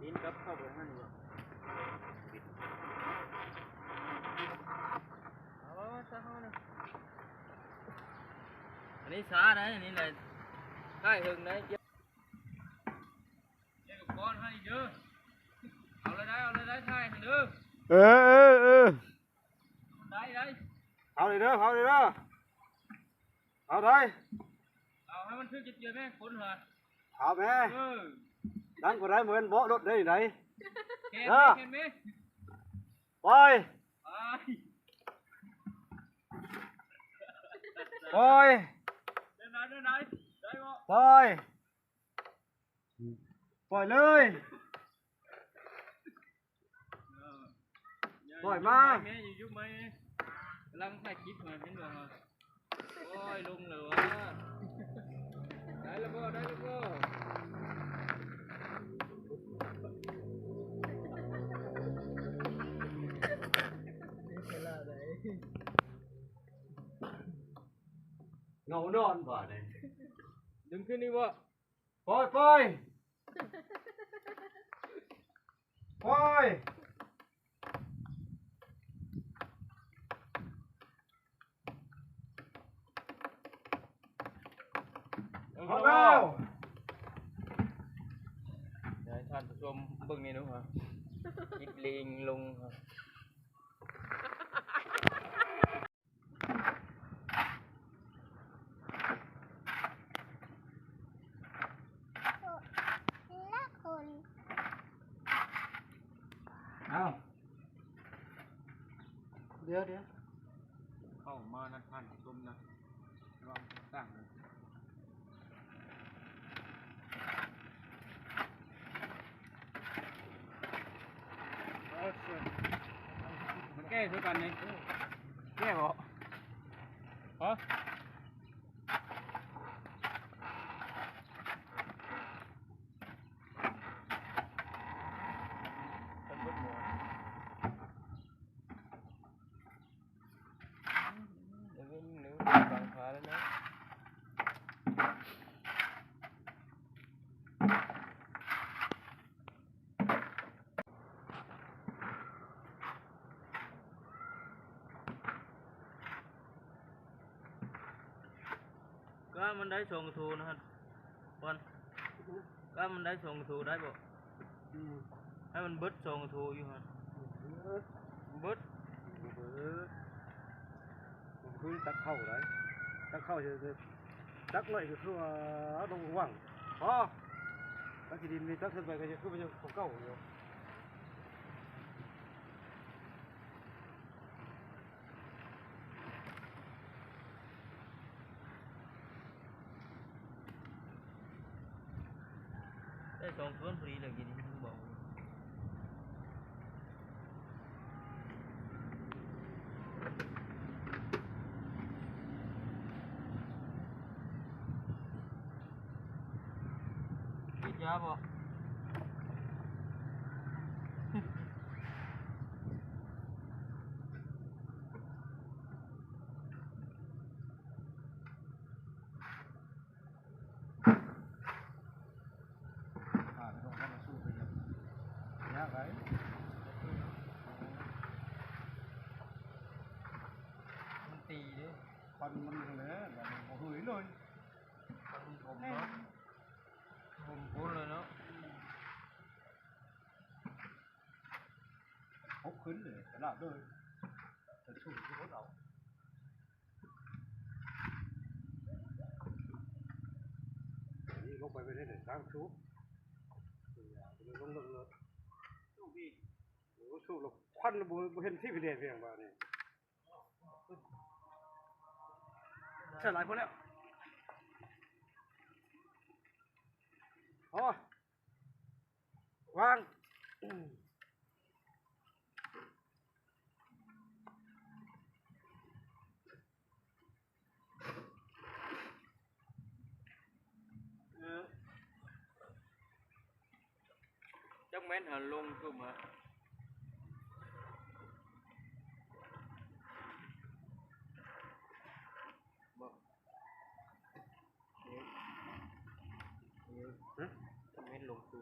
ກິນກັບເຂົ້າໄປຫັ້ນບໍ່? ເອົາ ເອົາ ເອົາ ອັນນີ້ຊ້າໄດ໋ ອັນນີ້ແຫຼະ ຖ່າຍເຖິງໄດ໋ ເກັບ ເກັບກ້ອນໃຫ້ເດີ ເອົາເລີຍໄດ໋ ເອົາເລີຍໄດ໋ ຖ່າຍໃຫ້ເດີ ເອີ ເອີ ເອີ ໄດ້ ໄດ້ ເອົາເລີຍເດີ ເອົາເລີຍເດີ ເອົາໄດ໋ ເອົາໃຫ້ມັນຖືກເຈັບເຈື່ອແມ່ ຄົນຫວາ ເອົາແມ່ ເອີ ດັງກວ່າໄດ້ ບໍ່ແມ່ນເບາະລົດໄດ້ໃດ໋ ແຂນ ເດີ ແຂນແມ່ ໄປ ໄປ ໄປ ໄປ ເດີນໄດ ເດີນໄດ ໄດ້ບໍ່ ໄປ ປ່ອຍເລີຍ ເອີ ປ່ອຍມາ ແມ່ ຢູ່ໄໝ ກຳລັງຖ່າຍຄລິບ ເຫັນບໍ່ ໂອ້ຍ ລົງແລ້ວຫວາ ໄດ້ແລ້ວບໍ່ ໄດ້ແລ້ວບໍ່ ເຫງົານອນບາດນີ້ ດຶງຂຶ້ນອີກບໍ່? ປ່ອຍ ປ່ອຍ ປ່ອຍ ເອົາແລ້ວ ໃຫ້ທ່ານຜູ້ຊົມເບິ່ງນີ້ດູ ຫາ ກິບລີງລົງ ຫາ. ເອົາ ດຽວໆ ເຂົ້າມານະທ່ານຜູ້ຊົມນະ ລອງຕັ້ງ ມາແກ້ຄືກັນນີ້ ແກ້ບໍ່? ຮະ? ເອີ ເອີ ບັງຟ້າແລ້ວເນາະ ກະມັນໄດ້ສອງໂຕນະ ວັນ ກະມັນໄດ້ສອງໂຕໄດ້ບໍ່? ອືມ ໃຫ້ມັນເບິດສອງໂຕຢູ່ຫັ້ນ ເບິດ ເບິດ ເບິດ ຄືຕັກເຂົ້າໄດ້ ຕັກເຂົ້າ ຕັກໜ້ອຍກໍຄືວ່າເອົາລົງຫວ່າງ ພໍ ຕັກຂີ້ດິນນີ້ ຕັກຂຶ້ນໄປກໍຄືວ່າຍັງເກົ່າຢູ່. ໄດ້ສອງໂຕພໍດີແລ້ວ ກິນເບົາ ກິນຢາບໍ່? ມັນຕີເດ້ ຄວັນມັນຫັ້ນແຫຼະ ບໍ່ເຮີຍເລີຍ ຄວັນມັນຖົມເນາະ ຖົມພຸ້ນເລີຍເນາະ. ຫົກຂຶ້ນເລີຍ ຕະຫຼາດເລີຍ ຈະສູງທີ່ລົດເອົາ ນີ້ລົງໄປເປັນໄດ໋ ທາງສູງ ລົງເລິກເລີຍ ໂອ້ ສູງແລ້ວ ຄວັນບໍ່ ບໍ່ເຫັນທີ່ເປັນແດດເປັນຫຍັງບາດນີ້ ໃສ່ຫຼາຍຄົນແລ້ວ ພໍ. ວາງ ເອີ ຈັກແມ່ນຫາລົງຊຸມຫາ ບໍ່. ຮະ? ເມັນລົງຄື